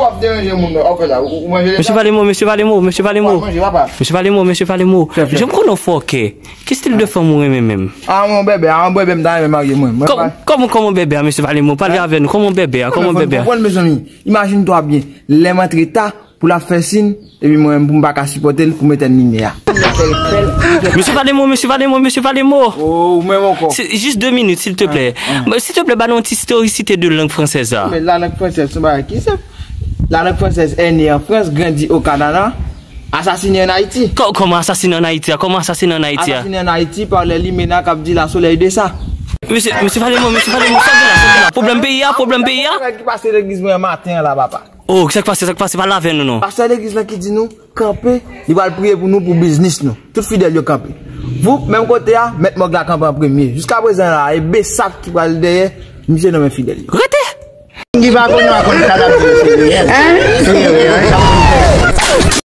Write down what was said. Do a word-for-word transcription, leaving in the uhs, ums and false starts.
W ap deranje moun nan, w ap fè la. Ou, ou manje leta? Mesye Valemo, mesye Valemo, mesye Valemo. W ap manje, papa. Mesye Valemo, mesye Valemo. Chèf, chèf. Jan m konnen w fè, ok. Ki stil de fanm ou renmen menm? A, yon bèbè, a, yon bèbè m ta renmen marye mwen. Mwen pa. Kòman, kòman bèbè a, mesye Valemo? Pale avè nou. Kòman bèbè a? Kòman bèbè a? Konprann, mezanmi. Imajine twa byen. Lè m antre ta, pou l ap fè sin, epi mwen menm pou m pa ka sipòte l, pou m etèn limyè a. Mesye Valemo, mesye Valemo, mesye Valemo. Oh, ou menm ankò. Se jis de minit, silteplè. Silteplè, ba nou yon ti istorisite de lang fransèz la. Men la lang fransèz, se yon bagay ki senp. La lang fransèz est née en France, grandit au Canada, assassiné en Haïti. Kò-, kòman asasine an Ayiti a? Kòman asasine an Ayiti a? Assassiné en Haïti par les Limena k ap di la soleil de sa. Mesye, mesye Valemo, mesye Valemo, sa gen la, sa gen la? Pwoblèm peyi a, pwoblèm peyi a? Sa ki pase legliz mwen maten an la, papa. Oh, sa k pase, sa k pase? Pale avè nou non. Pastè legliz lan ki di nou kanpe, li pral priye pou nou, pou biznis nou. Tout fidèl yo kanpe. Voup, menm kote a, mèt mòg la kanpe an premye. Jiska prezan la, e Besap ki pral dèyè, misye nan men fidèl yo. Rete! Moun ki pa konn yo a konn sa l ap di yo se reyèl. Se reyèl.